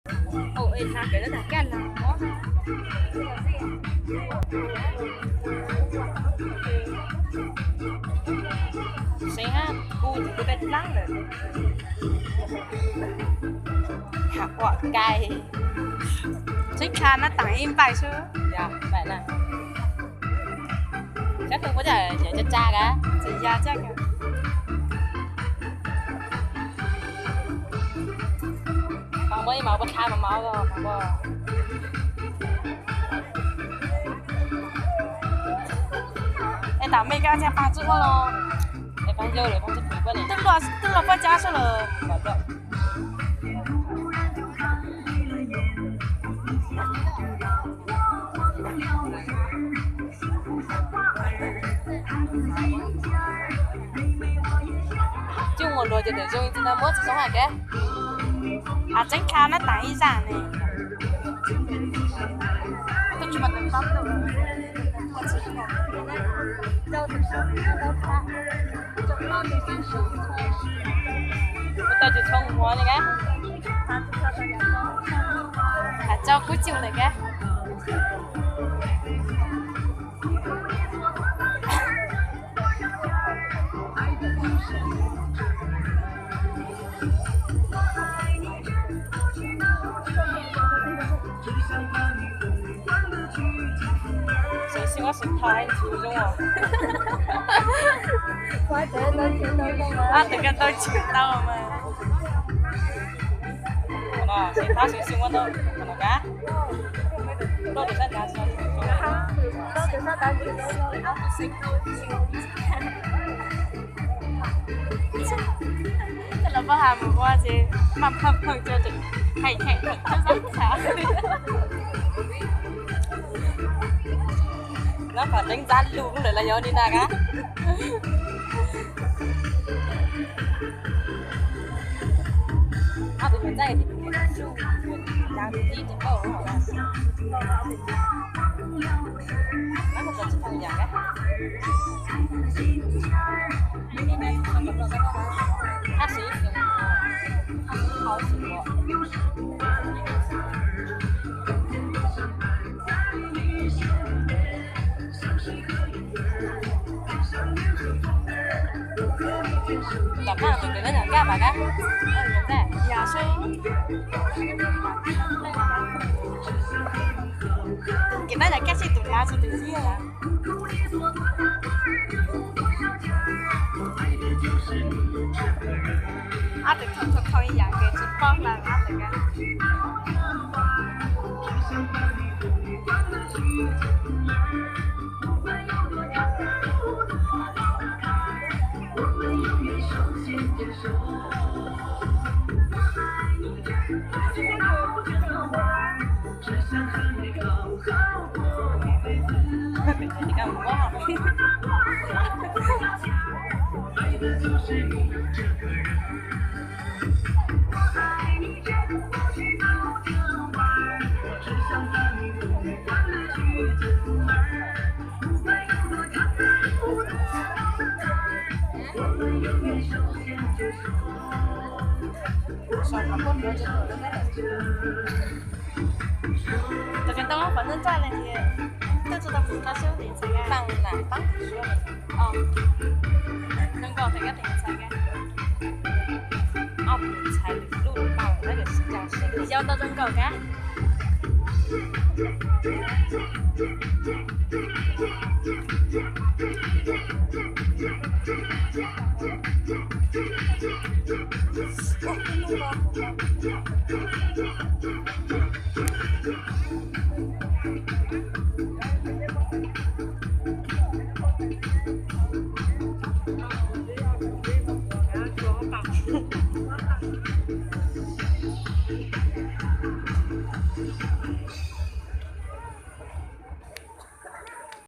Ua ib hnav kawm lub tag kaj no. Seev, kuv kuv peb dlaab lawm. Ua kai. Tseeb kha nab taam ib npaij xwb. Yog npaij na. Sab kheej puab coj yog caj tsa ka? Txiv yog caj ka. Pab muab ib mauv puab tha mas mauv. Es tam mej koj thiaj paag txuj muab los. Es paag yawg lawm, paag txuj pwm puab ne. Twb luaj, twb luaj puab cab sab lawm. Coj ua luag ces tam zoo tsi na muab tsi zoo hab kev. Tseeb kha nab taam ib zaaj ne. Ua tau tsis tshua muag li ka. Has tau kub cug lawm ka. Xyov xyov ob xyov thaum ntxuv zoo os. Ob tug koj tau tsis tau mas. Xyov xyov muab tau na. Los pab has mus ua ces maj phaj phawj tso hais hais thaum tub zab txhav. Nyob qhov neeb ntxab lug lawm los yog li na ka. Ob tug me ntxhais, Tom qab tus kws nab nyam kaj mas na. Yog sub. Tus kws nab nyam kaj sib tus hlav tsis tus ziab. Ob tug khau khau ib yam kws tsis paub hla ob tug ka. Tus kws tau muab qhov ntawd ntsaj le tias, tuaj tsis tau kuv qhov xyoob tim ntxhais ka. Zoo nkauj tau koj tim ntxhais ka. Ob tug ntxhais lwm lub npaum na, yau tau zoo nkauj ka.